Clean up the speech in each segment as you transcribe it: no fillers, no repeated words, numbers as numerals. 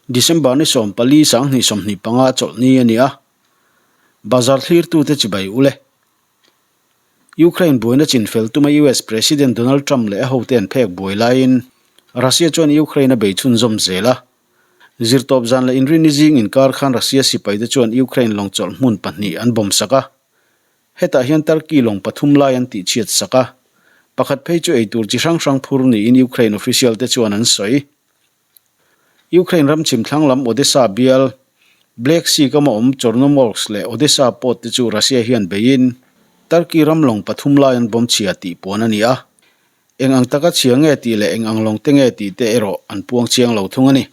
December ni 14 2025 chawlhni a ni a, bazar thlirtute chibai ule. Ukraine buaina chinfel tuma US President Donald Trump leh a hote an phek buai laiin Russia chuan Ukraine a bei chhunzawm zel a. Zirtawp zan leh inrinni zing inkar khan Russia sipaite chuan Ukraine lawngchawlh hmun pahnih an bomb sak a. Hetah hian Turkey lawng pathum lai an tihchhiat sak a, pakhat phei chu eitur chi hrang hrang phur niin Ukraine official te chuan an sawi. Ukraine ram chhimthlang lam Odesa bial, Black Sea kama awm Chornomorsk leh Odesa port te chu Russia hian beiin Turkey ram lawng pathum lai an bomb chhia tih puan a ni a. Eng ang taka chhia nge tih leh eng ang lawng te nge tih te erawh an puang chiang lo thung a ni.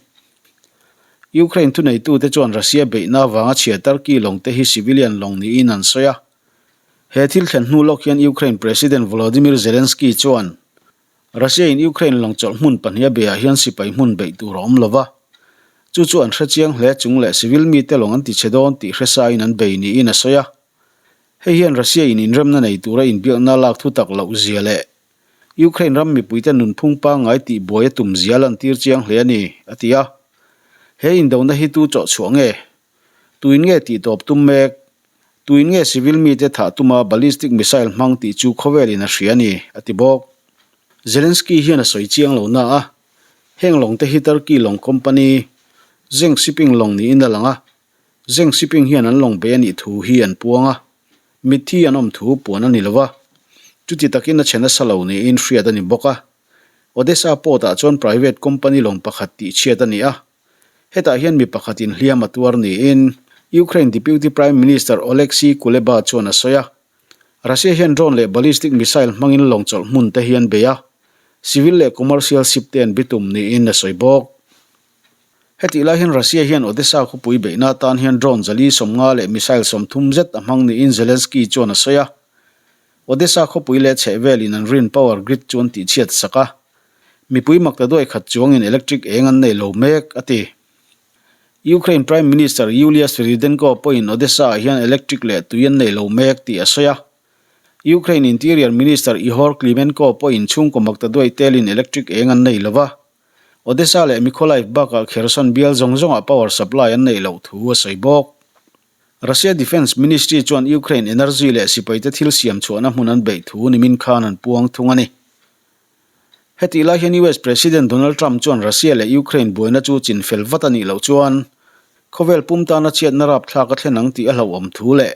Ukraine thuneitute chuan Russia beihna avanga chhia Turkey lawng te hi civilian lawng niin an sawi a. He thil thlen hnu lawk hian Ukraine President Volodymyr Zelensky chuan Russia in Ukraine lawng chawlh hmun pahniha beiah hian sipai hmun beih tur a awm lo va, chu chu an hre chiang hle chung leh civil mite lawng an ti chhe dawn tih hre sain an bei niin a sawi a. Hei hian Russia in inremna nei tura inbiakna lak thu tak loh zia leh Ukraine ram mipuite nunphung pangngai tih buai a tum zia lantir chiang hle a ni, a ti a. He indona hi tu chawh chhuah nge? Tuin nge tih tawp tum mek? Tuin nge civil mite thah tuma ballistic missile hmang tih chu khawvelin a hria a ni, a ti bawk. Zelensky hian a sawi chiang lo na a, heng lawng te hi Turkey lawng company Zenk Shipping lawng niin a lang a, Zenk Shipping hian an lawng bei a nih thu hi an puang a, mitthi an awm thu puan a ni lo va, chuti takin a chhe nasa lo niin hriat a ni bawk a. Odesa port ah chuan private company lawng pakhat tihchhiat a ni a, Hetah hian mi pakhatin hliam a tuar niin Ukraine Deputy Prime Minister Oleksiy Kuleba chuan a sawi a. Russia hian drone leh ballistic missile hmangin lawng chawlh hmun te hi an bei a, civil leh commercial ship te an bitum niin a sawi bawk. Hetih lai hian Russia hian Odesa khawpui beihna atan hian drone zali 50 leh missile 30 zet a hmang niin Zelensky chuan a sawi a. Odesa khawpui leh chhehvelin an rin power grid chu an tihchhiat sak a, Mipui makta duai khat chuangin electric eng an nei lo mek, a ti. Ukraine Prime Minister Yulia Svyrydenko pawhin Odesa-ah hian electric leh tui an nei lo mek tih a sawi a. Ukraine Interior Minister Ihor Klimenko pawhin chhungkaw makta duai telin electric eng an nei lo va. Odesa leh Mykolaiv bakah Kherson bial zawng zawngah power supply an neih loh thu a sawi bawk. Russia Defence Ministry chuan Ukraine energy leh sipaite thil siam chhuahna hmun an beih thu nimin khan an puang thung a ni. Hetih lai hian US President Donald Trump chuan Russia leh Ukraine buaina chu chin fel vat a nih loh chuan khawvel pum tana chhiatna rapthlak a thlen ang tih a hlauhawm thu leh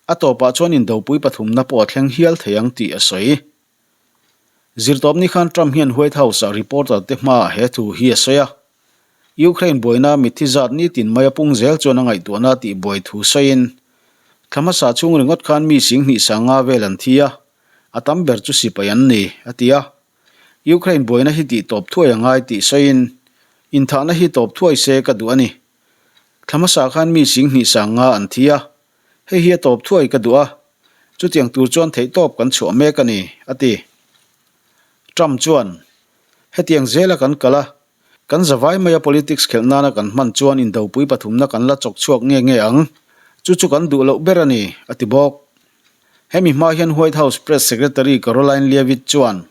a tawpah chuan indopui pathumna pawh a thleng hial thei ang tih a sawi. Zirtawpni khan Trump hian White House-ah reporter te hmaah he thu hi a sawi a. Ukraine buaina mitthi zat nitin mai a pung zel chuan a ngaihtuahna tih buai thu sawiin thla hmasa chhung ringawt khan mi singhnih sanga vel an thi a, A tam ber chu sipai an ni, a ti a. Ukraine buaina hi tih tawp thuai a ngai tih sawiin, Inthahna hi tawp thuai se ka duh a ni. Thla hmasa khan mi singhnih sang nga an thi a, hei hi a tawp thuai ka duh a, chutiang tur chuan theihtawp kan chhuah mek a ni, a ti. Trump chuan, Hetiang zela kan kal a, Kan zavai maia politics khelh nana kan hman chuan indopui pathumna kan la chawk chhuak nge nge ang. Chu chu kan duh loh ber a ni, a ti bawk. Hemi hma hian White House Press Secretary Karoline Leavitt chuan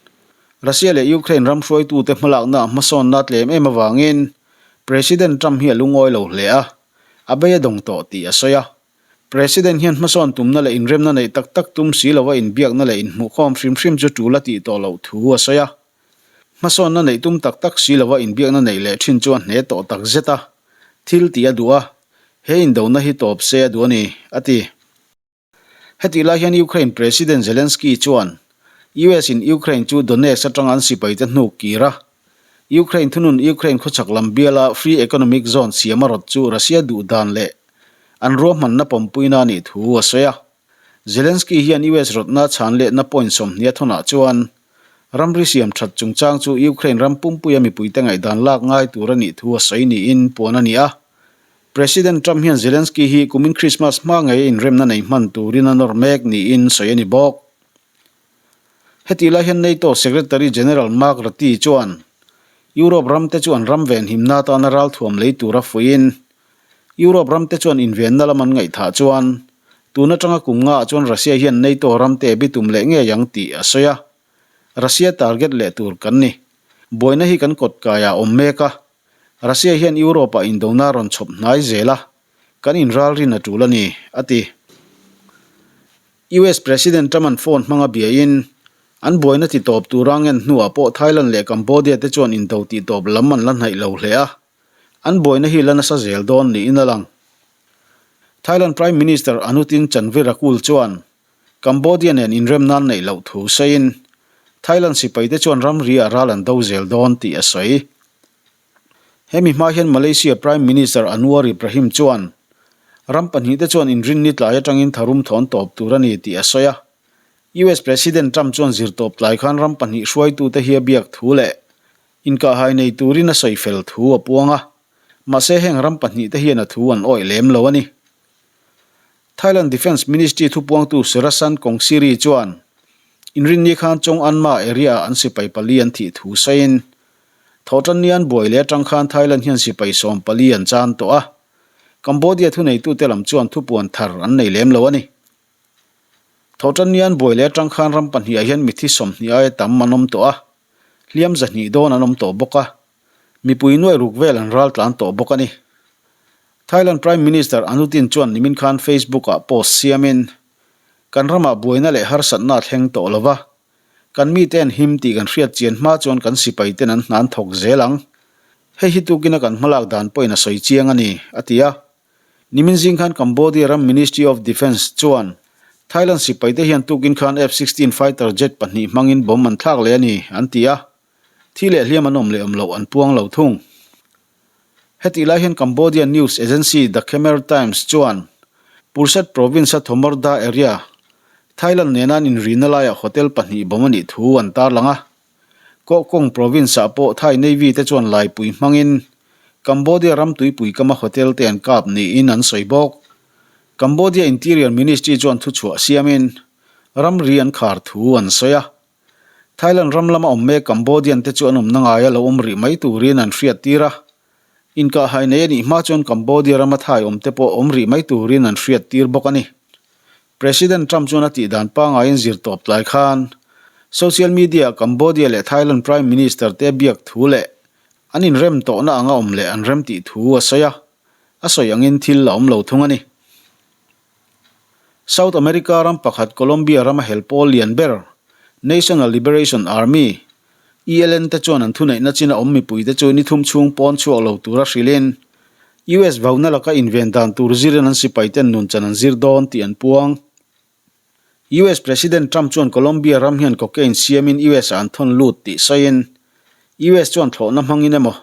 Russia leh Ukraine ram hruaitute hmalakna a hmasawnna tlem em avangin President Trump hi a lungawi lo hle a, a bei a dawng tawh tih a sawi a. President hian hmasawn tumna leh inremna neih tak tak tum si lova inbiakna leh inhmuhkhawm hrim hrim chu tul a tih tawh loh thu a sawi a. Hmasawnna neih tum tak tak si lova inbiakna neih leh thin chu a hne tawh tak zet a, thil tih a duh a, he indona hi tawp se a duh a ni, a ti. Hetih lai hian Ukraine President Zelensky chuan US in Ukraine chu Donetsk atanga an sipaite hnuk kir a, Ukraine thunun Ukraine khawchhak lam biala Free Economic Zone siam a rawt chu Russia duh dan leh an ruahmanna pawmpuina a nih thu a sawi a. Zelensky hian US rawtna chhan letna point 20 a thawnah chuan ramri siam that chungchang chu Ukraine ram pumpuia mipuite ngaihdan lak ngai tur a nih thu a sawi niin puan a ni a. President Trump hian Zelensky hi kumin Christmas hma ngei a inremna nei hman turin a nawr mek niin sawi a ni bawk. Hetih lai hian NATO Secretary General Mark Rutte chuan Europe ramte chu an ram venhimna atana ralthuam lei tura fuihin Europe ramte chuan invenna lam an ngaihthah chuan tun atanga kum ngaah chuan Russia hian NATO ramte a bitum leh ngei ang tih a sawi a. Russia target leh tur kan ni. Buaina hi kan kawt kaiah a awm mek a. Russia hian Europe-ah indona a rawn chhawp hnai zel a, kan inralrin a tul a ni, a ti. US President Trump-a'n phone hmanga biain, an buaina ti tawp tura ngen hnuah pawh Thailand leh Cambodia te chuan indo tih tawp lam an la hnaih lo hle a, an buaina hi la nasa zel dawn niin a lang. Thailand Prime Minister Anutin Chanvirakul chuan Cambodia nen inrem nan neih loh thu sawiin, Thailand sipaite chuan ramri ah ral an do zel dawn tih a sawi. Hemi hma hian Malaysia Prime Minister Anwar Ibrahim chuan ram pahnihte chuan inrinni tlai atangin tharum thawn tawp tur a ni tih a sawi a. US President Trump chuan zirtawp tlai khan ram pahnih hruaitute hi a biak thu leh inkahhai nei turin a sawi fel thu a puang a. Mahse heng ram pahnihte hian a thu an awih lem lo a ni. Thailand Defence Ministry thupuangtu Surasan Kongsiri chuan Inrinni khan Chong An Ma area-ah an sipai pali an thih thu sawiin, Thawhtanni an buai leh atang khan Thailand hian sipai 14 an chan tawh a, Cambodia thuneitute lam chuan thupuan thar an nei lem lo a ni. Thawhtanni an buai leh atang khan ram pahniha hian mithi 20 aia tam an awm tawh a, hliam 200 dawn an awm tawh bawk a, mipui nuai ruk vel an ral tlan tawh bawk a ni. Thailand Prime Minister Anutin chuan nimin khan Facebook-ah post siamin, Kan ramah buaina leh harsatna a thleng tawh lo va, kan mite an him tih kan hriat chian hma chuan kan sipaiten an hna an thawk zel ang. Hei hi tukina kan hmalak dan pawhin a sawi chiang a ni, a ti a. Nimin zing khan Cambodia ram Ministry of Defence chuan Thailand sipaite hian tukin khan F-16 fighter jet pahnih hmangin bomb an thlak leh a ni, an ti a. Thi leh hliam an awm leh awm loh an puang lo thung. Hetih lai hian Cambodia news agency The Khmer Times chuan Pursat province-a Thomorda area, Thailand nena an inrina laiah hotel pahnih bomb a nih thu an tarlang a. Koh Kong province-ah pawh Thai Navy te chuan laipui hmangin Cambodia ram tuipui kama hotel te an kap niin an sawi bawk. Cambodia Interior Ministry chuan thuchhuah siamin ramri an khar thu an sawi a. Thailand ram lama awm mek Cambodian te chu an awmna ngaia lo awm rih mai turin an hriat tir a. Inkahhai nei a nih hma chuan Cambodia rama Thai awm te pawh awm rih mai turin an hriat tir bawk a ni. President Trump chuan a tih dan pangaiin zir tawp tlai khan social media ah Cambodia leh Thailand Prime Minister te a biak thu leh an inrem tawhna anga awm leh an rem tih thu a sawi a, a sawi angin thil a awm lo thung a ni. South America ram pakhat Colombia rama hel pawl lian ber National Liberation Army, ELN, te chuan an thuneihna china awm mipuite chu ni thum chhung pawn chhuak lo tura hrilhin US vauna laka inven dan tur zirin an sipaiten nunchan an zir dawn tih an puang. US President Trump chuan Colombia ram hian cocaine siamin US ah an thawn lut tih sawiin US chuan thlawhna hmangin emaw,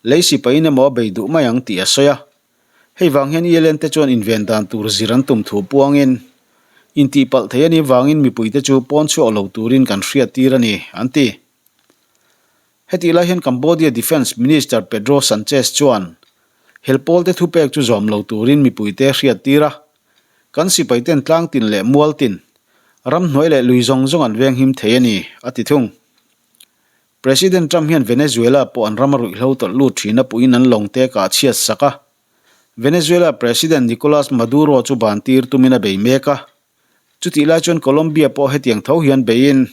lei sipaiin emaw a bei duh mai ang tih a sawi a. Hei vang hian ELN te chuan inven dan tur zir an tum thu puangin, intihpalh thei a nih vangin mipuite chu pawn chhuak lo turin kan hriat tir a ni, an ti. Hetih lai hian Cambodia Defence Minister Pedro Sanchez chuan hel pawlte thupek chu zawm lo turin mipuite hriat tir a, kan sipaiten tlangtin leh mualtin, ramhnuai leh lui zawng zawng an venghim thei a ni, a ti thung. President Trump hian Venezuela pawh an ram a ruihhlo tawlh lut thin a puhin an lawng te kah chhiat sak a. Venezuela President Nicolas Maduro chu ban tir tumin a bei mek a. Chutih lai chuan Colombia pawh hetiang tho hian beiin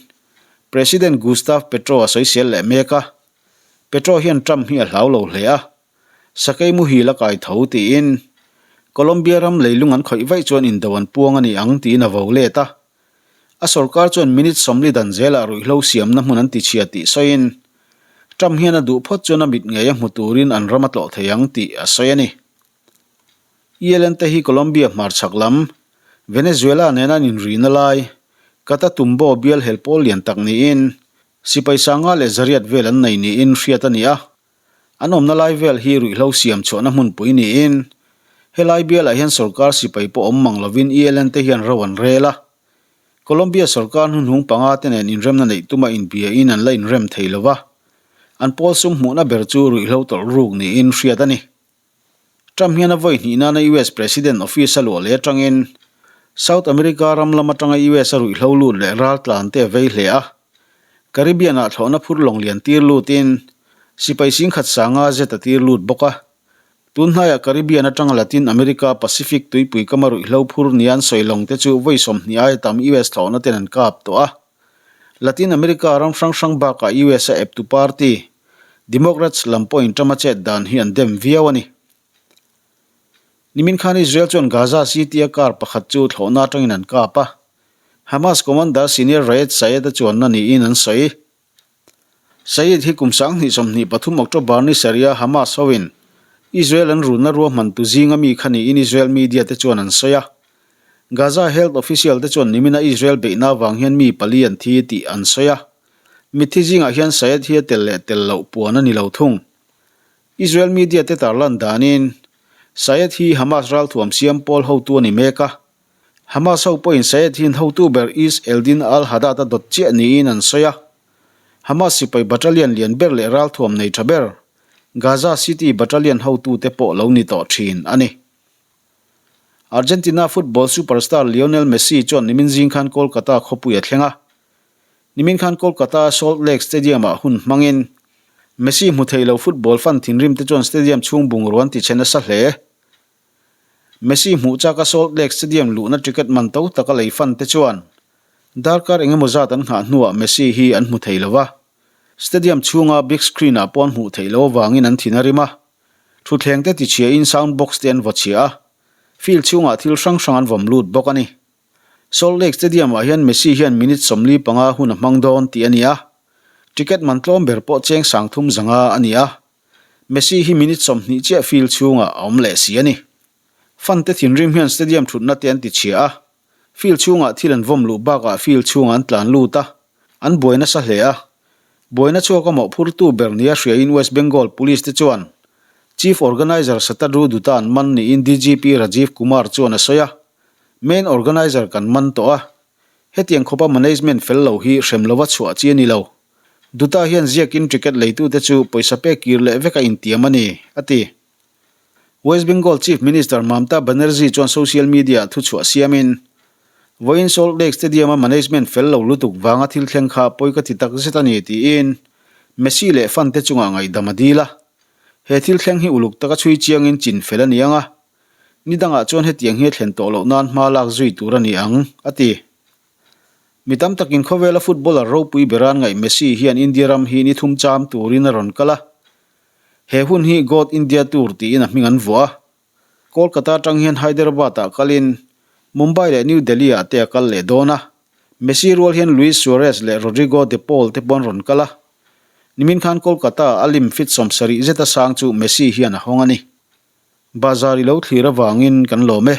President Gustav Petro a sawisel leh mek a. Petro hian Trump hi a hlau lo hle a. Sakei muhil a kai tho tiin Colombia ram leilung an khawih vaih chuan indo an puang a ni ang tiin a vo let a. A sorkar chuan minute 40 dan zelah ruihhlo siamna hmun an tichhia tih sawiin, Trump hian a duh phawt chuan a mit ngei a hmu turin an ram a tlawh thei ang tih a sawi a ni. ELN te hi Colombia hmarchhak lam, Venezuela nena an inrihna lai, Catatumbo bial hel pawl lian tak niin, sipai sanga leh zariat vel an nei niin hriat a ni a. An awmna lai vel hi ruihhlo siam chhuahna hmunpui niin, helai bialah hian sorkar sipai pawh awm mang lovin ELN te hian ro an rel a. Colombia sorkar hnuhnung panga te nen inremna neih tuma inbiain an la inrem thei lo va, an pawl sum hmuhna ber chu ruihhlo tawlh ruk niin hriat a ni. Trump hian a vawi hnih nana US President office a luah leh atangin South America ram lam atanga US a ruihhlo lut leh raltlan te a vei hle a. Caribbean ah thlawhna phur lawng lian tir lutin sipai singkhat sanga zet a tir lut bawk a. Tun hnaiah Caribbean atanga Latin America Pacific tuipui kama ruihhlo phur nia an sawi lawng te chu vawi 20 aia tam US thlawhna ten an kap tawh a. Latin America ram hrang hrang bakah US a eptu party. Democrats lam pawhin Trump-a chet dan hi an dem viau a ni. Nimin khan Israel chuan Gaza City-a car pakhat chu thlawhna atangin an kap a, Hamas commander senior Raed Sayed-a chuanna niin an sawi. Sayed hi kum 2023 October ni sarih-a Hamas hoin Israel an runna ruahmantu zinga mi kha niin Israel media te chuan an sawi a. Gaza health official te chuan nimina Israel beihna avang hian mi pali an thi tih an sawi a. Mitthi zingah hian Sayed hi a tel leh tel loh puan a ni lo thung. Israel media te tarlan danin Sayed hi Hamas ralthuam siam pawl hotu a ni mek a. Hamas ho pawhin Sayed hi an hotu ber Izz el-Din al-Haddad a dawt chiah niin an sawi a. Hamas sipai battalion lian ber leh ralthuam nei tha ber, Gaza City battalion hotute pawh lo ni tawh thin a ni. Argentina football superstar Lionel Messi chuan nimin zing khan Kolkata khawpui a thleng a. Nimin khan Kolkata-a Salt Lake Stadium-ah hun hmangin Messi hmu thei lo football fan thinrim te chuan stadium chhung bungrua an tichhe nasa hle. Messi hmuh chaka Salt Lake Stadium luhna ticket man to taka lei fan te chuan darkar eng emaw zat an nghah hnuah Messi hi an hmu thei lo va. Stadium chhunga big screen ah pawh an hmuh theih loh avangin an thin a rim a. Thutthleng te tichhiain sound box te an vaw chhia a, field chhungah thil hrang hrang an vawm lut bawk a ni. Salt Lake Stadium ah hian Messi hian minute 45 hun a hmang dawn tih a ni a, ticket man tlawm ber pawh cheng 30 zanga a ni a. Messi hi minute 20 chiah field chhungah a awm leh si a ni. Fan te thinrim hian stadium thutna te an ti chhia a, field chhungah thil an vawm luh bakah field chhungah an tlan lut a, an buai nasa hle a. Buaina chhuak a mawhphurtu ber nia hriain West Bengal Police te chuan Chief Organiser Satadru Dutta an man niin DGP Rajiv Kumar chuan a sawi a, Main organiser kan man tawh a, hetiang khawpa management fel lo hi hrem lova chhuah chi a ni lo. Dutta hian ziakin ticket leitute chu pawisa pek kir leh vek a intiam a ni, a ti. West Bengal Chief Minister Mamta Banerjee chuan social media-ah thuchhuah siamin, Vawiin Salt Lake Stadium-a management fel lo lutuk vanga thil thleng kha pawi ka ti tak zet a ni, tiin Messi leh fan te chungah ngaihdam a dil a. He thil thleng hi uluk taka chhui chiangin chin fel a ni ang a, ni dangah chuan hetiang hi a thlen tawh loh nan hma lak zui tur a ni ang, a ti. Mi tam takin khawvela footballer ropui beran ngaih Messi hian India ram hi ni thum cham turin a rawn kal a. He hun hi Goat India Tour tiin a hming an vuah a. Kolkata atang hian Hyderabad-ah kalin Mumbai leh New Delhi-ah te a kal leh dawn a. Messi rual hian Luis Suarez leh Rodrigo de Paul te pawh an rawn kal a. Nimin khan Kolkata-ah a lim fit 70 zeta sang chu Messi hian a hawng a ni. Bazar i lo thlir avangin kan lawm e.